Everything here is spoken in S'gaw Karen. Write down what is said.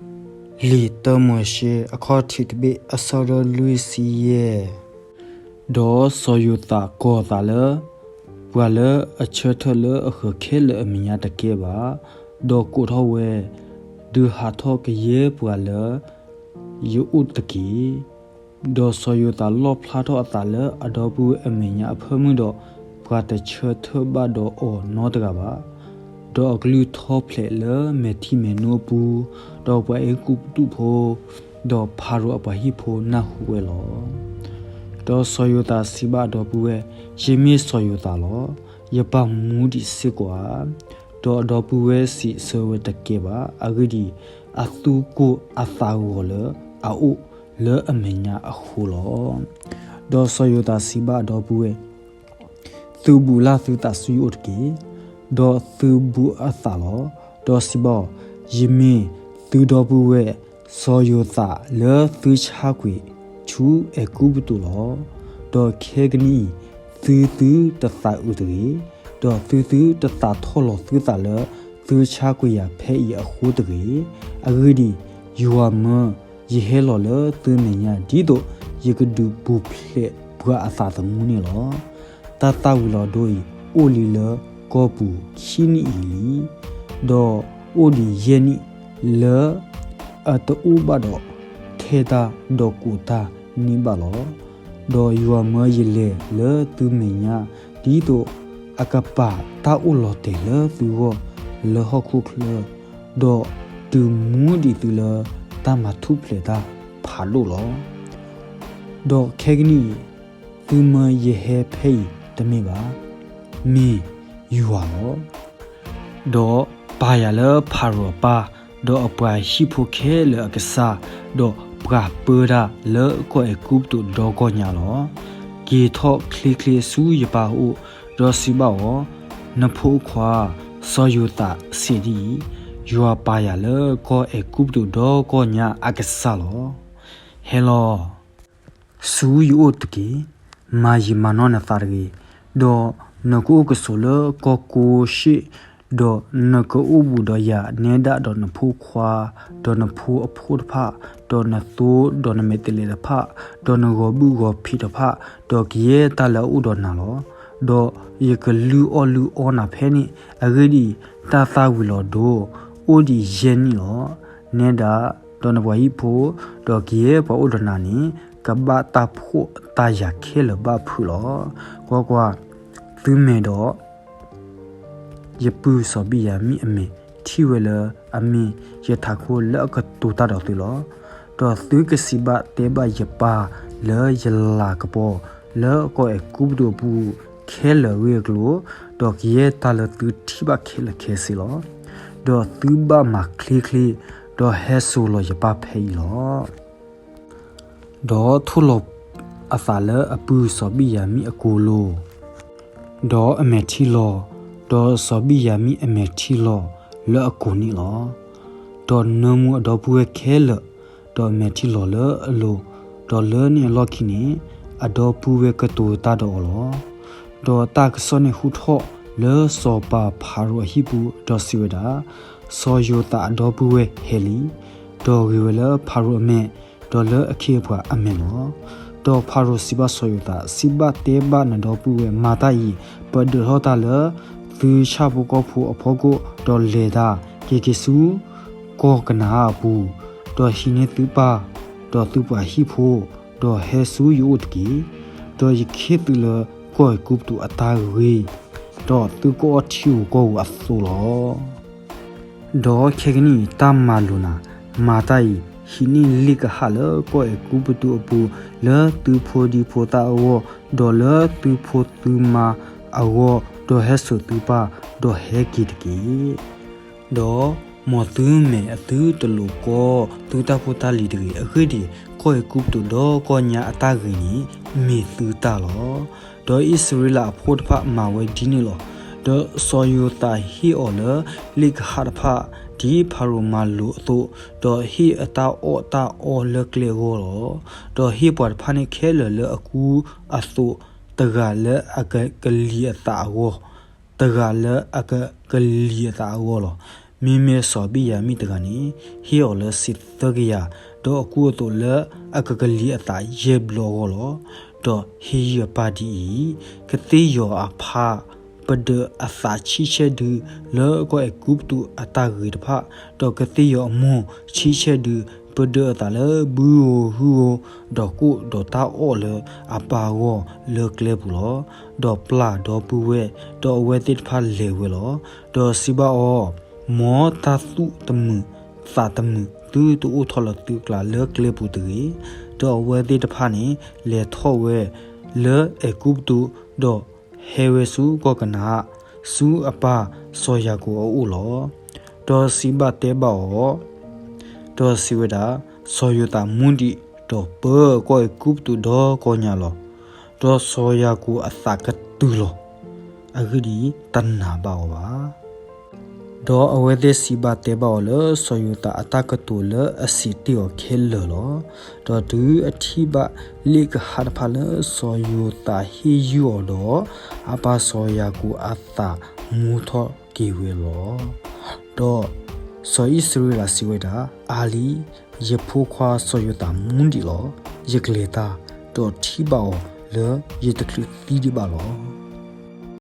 လံာ်တၢမိၤၡ့ အခီၣ်ထံးတဘ့ၣ် အဆၢဒိၣ်လွံၢ်ဆံယဲၢ်. ဒီးစီၤယိၤသးကိးသးလၢ ပှၤလၢအဆၢထၢၣ်လၢအဃၢၤခဲလၢာ်အမဲာ်ညါတကဲဘၣ်, ဒီးကိးထီၣ်ဝဲ, ဒုးဟးထီၣ်ကယဲၢ်ပှၤလၢယအိၣ်တက့ၢ်. ဒီးစီၤယိၤသးလီၣ်ဖျါထီၣ်အသးလၢအဒီပုၢ်ဝဲၢ်အမဲာ်ညါအဖၢမုၢ်ဒီး, ပှၤတဆၢထၢၣ်ဘၣ်ဒီးအီၤနီတဂၤဘၣ်. ဒီးအကလုၢ်ထီၣ်ဖျဲးလၢမဲာ်ထံမဲာ်နိအပူၤ, ဒီးပှၤအဲၤကူပတူးဖိ, ဒီးဖၤရိၤအပှၤဟံၣ်ဖိနၢ်ဟူဝဲလီၤ. ဒီးစီၤယိၤသးစံးဘၣ်အဒီပုၢ်ဝဲၢ်, ယမ့ၢ်စီၤယိၤသးလီၤ. ယပာ်မူဒံးစ့ၢ်ကီးဧါ. ဒီးအဒီပုၢ်ဝဲၢ်စံးဆၢဝဲတကဲဘၣ်. အဂ့ၢ်ဒ်အံၤ, အသူၣ်ကိၢ်အသးဂီၤလၢအအိၣ်လၢအမဲာ်ညါအဃိလီၤ. ဒီးစီၤယိၤသးစံးဘၣ်အဒီပုၢ်ဝဲၢ်, သုးဘူးလၢ်သုသးဆူယအိၣ်တက့ၢ်. ဒီးသုးဘူးအသးလီၤ. ဒီးစံးဘၣ်အီၤ, ယမ့ၢ်သုဒီပုၢ်ဝဲၢ် စီၤယိၤသးလၢသုဆါကွံာ်ဆူအဲၤကူပတူးလီၤ. ဒီးခဲကနံၣ်အံၤ, သုသုတသးအုးတဂ့ၤ. ဒီးသုသုတသးထီၣ်လီၤသုသးလၢသုဆါကွံာ်ယၤဖဲအံၤအဃိတဂ့ၤ. အဂ့ၢ်ဒ်အံၤ, ယွၤမၢယဟဲလီၤလၢသုမဲာ်ညါ ဒ်သိးယကဒုးပူၤဖျဲးပှၤအသးသမူန့ၣ်လီၤ. တၢ်သၣ်ဝံၤလီၤဒိအံၤ အိၣ်လံလၢကီၢ်ပူၤခံနံၣ်အံၤလံ, ဒီးအိၣ်ဒံးယဲၢ်နံၣ်လၢ အတအိၣ်ဘၣ်ဒီးထဲတၢ်ဒီးကိးတၢ်န့ၢ်ဘၣ်လီၤ. ဒီးယွၤမၢယလဲၤလၢသုမဲာ်ညါ ဒ်သိးအကပာ်တၢ်အိၣ်လီၤတဲာ်လၢသုဂီၢ်လၢဟီၣ်ခိၣ်ချၢ, ဒီးတုၤမူဒံးသုလၢတၢ်မၤထူၣ်ဖျဲးတၢ်ဖးဒိၣ်လီၤ. ဒီးခဲကနံၣ်အံၤ, သုမၢယဟဲဖဲအံၤတမ့ၢ်ဘၣ်, မ့ၢ်ယွၤလီၤ. ဒီးပာ်ယၤလၢဖၤရိၤအပၢ်, ဒီးအပှၤဟံၣ်ဖိခဲလၢာ်အကစၢ်, ဒီးပှၤပၢတၢ်လၢကီၢ်အဲၤကူပတူးဒီကီၢ်ညါလီၤ. က့ၤထီၣ်ချ့ချ့ဆူယပၢ်အအိၣ်, ဒီးစံးဘၣ်အီၤ, နဖိခွါ, စီၤယိၤသးစံးဒ်အံၤ, ယွၤပာ်ယၤလၢကီၢ်အဲၤကူပတူးဒီကီၢ်ညါအကစၢ်လီၤ. ဟဲလီၤ ဆူယအိၣ်တက့ၢ်. မၤယံာ်မၤနီၢ်နသးတဂ့ၤ, ဒီးနကအိၣ်ကဆိးလၢကီၢ်ကိၤၡ့ၣ်, ဒီးနကအိၣ်ဘူးဒီးယၤနဲဒၣ်ဒီးနဖိခွါ, ဒီးနဖိအဖိတဖၣ်, ဒီးနသိဒီးနမဲာ်တဲးလဲးတဖၣ်, ဒီးနဂီၤဘုၣ်ဂီၤဖံးတဖၣ်, ဒီးကယဲၢ်တၢ်လၢအအိၣ်ဒီးနၤလီၤ. ဒီးယကလုၢ်အီၣ်လုၢ်အီနၤဖဲန့ၣ်. အဂ့ၢ်ဒ်အံၤ, တၢ်သၣ်ဝံၤလီၤဒိ အိၣ်ဒံးယဲၢ်နံၣ်လီၤ. နဲဒၣ်ဒီးနပှၤဟံၣ်ဖိ, ဒီးကယဲၢ်ပှၤအိၣ်ဒီးနၤန့ၣ်, ကဘၣ်တၢ်ဖှီၣ်တၢ်ယာ်ခဲလၢာ်ဘၣ်ဖုးလီၤ. ကွၢ်ကွၢ်, သုမဲာ်ဒီး ယပုၢ်စီၤဘံၣ်ယၤမံၣ်အမဲာ် ထံၣ်ဝဲလၢအမ့ၢ်ယထးခိၣ်လၢအကတိၤတၢ်ဒီးသုလီၤ. ဒီးသုကစံးဘၣ်တဲဘၣ်ယပၢ်လၢယလၤကပီၤလၢကီၢ်အဲၤကူပတူးအပူၤခဲလၢာ်အဂ့ၢ်အကျိၤ, ဒီးကယဲၢ်တၢ်လၢသုထံၣ်ဘၣ်ခဲလၢာ်ခဲဆ့လီၤ. ဒီးသုဘၣ်မၤချ့ချ့, ဒီးဟဲစိာ်လီၤယပၢ်ဖဲအံၤလီၤ. ဒီးထိၣ်လီၤအသးလၢအပုၢ်စီၤဘံၣ်ယၤမံၣ်အကိာ်လိၤ, ဒီးအမဲာ်ထံလီၤ, ဒီးစီၤဘံၣ်ယၤမံၣ်အမဲာ်ထံလီၤလၢအကိာ်န့ၣ်လီၤ. ဒီးနၢမူအဒီပုၢ်ဝဲၢ်ခဲလၢာ်, ဒီးအမဲာ်ထံလီၤလၢအလိၤ, ဒီးလၢန့ၣ်အလီၢ်ခံန့ၣ်, အဒီပုၢ်ဝဲၢ်ကတိၤတၢ်ဒီးအီၤလီၤ. ဒီးတၢ်ကစီၣ်န့ၣ်ဟူထီၣ်လၢစီၤပၤဖၤရိၤအဟံၣ်ပူၤ, ဒီးစံးဝဲဒၣ်, စီၤယိၤသးအဒီပုၢ်ဝဲၢ်ဟဲလံ, ဒီးဂ့ၤဝဲလၢဖၤရိၤအမဲာ်, ဒီးလၢအခ့အပှၤအမဲာ်လီၤ. ဒီးဖၤရိၤစံးဘၣ်စီၤယိၤသး, စံးဘၣ်တဲဘၣ်နဒီပုၢ်ဝဲၢ်, မၤတၢ်အံၤ, ပဒၢးထီၣ်တၢ်လၢသုဆၣ်ဖိကီၢ်ဖိအဖီခိၣ်, ဒီးလဲၤတၢ်, က့ၤက့ၤဆူကီၢ်ကနၤအၣ်အပူၤ, ဒီးဟံးန့ၢ်သုပၢ်, ဒီးသုပှၤဟံၣ်ဖိ, ဒီးဟဲဆူယအိၣ်တက့ၢ်. ဒီးယခ့သုလၢကီၢ်အဲၤကူပတူးအတၢ်ဂ့ၤ, ဒီးသုကအီၣ်ထံဧိၤကီၢ်ဧိၤအသိးလီၤ. ဒီးခဲကနံၣ်အံၤတၢ်မၤလိာ်နၤ, မၤတၢ်အံၤ, ဟံးန့ၢ်လ့ၣ်ကဟၣ်လၢကီၢ်အဲၤကူပတူးအပူၤ, လၢသုဖိဒံဖိသၣ်အဂီၢ်, ဒီးလၢသုဖိသုမါအဂီၢ်, ဒီးဟဲစိာ်သုပၢ်, ဒီးဟဲက့ၤတက့ၢ်. ဒီးမ်သုမဲာ်အသုတလိၤကီသုတၢ်ဖိတၢ်လံၤတဂ့ၤ. အဂ့ၢ်ဒ်အံၤ, ကီၢ်အဲၤကူပတူးဒီကီၢ်ညါအတၢ်ဂ့ၤန့ၣ်, မ့ၢ်သုတၢ်လီၤ. ဒီးအံၣ်စရ့လးအဖိတဖၣ်မၤဝဲဒ်န့ၣ်လီၤ. ဒီးစီၤယိၤသးဟ့ၣ်အီၤလၢလ့ၣ်ကဟၣ်တဖၣ်, ဒ်ဖၤရိၤမၤလိာ်အသိး, ဒီးဟ့ၣ်အတၢ်အီၣ်တၢ်အီလၢကျဲအဂီၢ်လီၤ. ဒီးဟ့ၣ်ပှၤတဖၣ်န့ၣ်ခဲလၢာ်လၢအကူအသိး, တဂၤလၢအကကလံၤအသးအဂီၢ်, တဂၤလၢအကကလံၤအသးအဂီၢ်လီၤ. မ့မ့ၢ်စီၤဘံၣ်ယၤမံၣ်တဂၤန့ၣ် ဟ့ၣ်အီၤလၢစ့သၢကယၤ, ဒီးအကူအသိးလၢအကကလံၤအသးယဲၢ်ဘျီအဂီၢ်လီၤ. ဒီးဟ့ၣ်ယုၢ်အပၢ်ဒ်အံၤ, ကသ့ၣ်ယီၤအဖါ ပဒၢးအသးဆံဆဲဒု လၢကီၢ်အဲၤကူပတူးအတၢ်ဂ့ၤတဖၣ်, ဒီးကသ့ၣ်ယီၤအမိၢ်ဆံဆဲဒု ပဒၢးအသးလၢဘုဧိၤဟုဧိၤ, ဒီးကိၣ်ဒီးတၢ်အီၣ်လၢအပၢ်အဂီၢ်လၢကျဲပူၤလီၤ. ဒီးပျၢ်ဒီပုၢ်ဝဲၢ်, ဒီးအဝဲသ့ၣ်တဖၣ်လဲၤဝဲလီၤ. ဒီးစံးဘၣ်အီၤ, မ်တၢ်သူၣ်တမုာ်သးတမုာ် သုတအိၣ်ထီၣ်လၢသုကျါလၢကျဲပူၤတဂ့ၤ. ဒီးအဝဲသ့ၣ်တဖၣ်န့ၣ် လဲၤထီၣ်ဝဲလၢအဲၤကူပတူး, ဒီးဟဲဝဲဆူကီၢ်ကနၤအၣ်, ဆူအပၢ်စီၤယၤကိာ်အအိၣ်လီၤ. ဒီးစံးဘၣ်တဲဘၣ်အီၤ, ဒီးစံးဝဲဒၣ်, စီၤယိၤသးမူဒံး, ဒီးပၢကီၢ်အဲၤကူပတူးဒီကီၢ်ညါလီၤ. ဒီးစီၤယၤကိာ်အသးကတုၤလီၤ. အဂ့ၢ်ဒ်အံၤ, တနာ်ဘၣ်အီၤဘၣ်. ဒီးအဝဲသ့ၣ်စံးဘၣ်တဲဘၣ်အီၤလၢစီၤယိၤသးအတၢ်ကတိၤလၢအစံးတ့ၢ်အီၤခဲလၢာ်လီၤ. ဒီးတုၤအထံၣ်ဘၣ်လ့ၣ်ကဟၣ်တဖၣ်လၢစီၤယိၤသးဟ့ၣ်ယုၢ်အီၤဒီး, အပၢ်စီၤယၤကိာ်အသးမူထီၣ်က့ၤဝဲလီၤ. ဒီးစီၤအံၣ်စရ့လးစံးဝဲဒၣ်, အါလံ, ယဖိခွါစီၤယိၤသးမူဒံးလီၤ. ယကလဲၤတၢ်, ဒီးထံၣ်ဘၣ်အီၤလၢယတချုးသံဒံးဘၣ်လီၤ.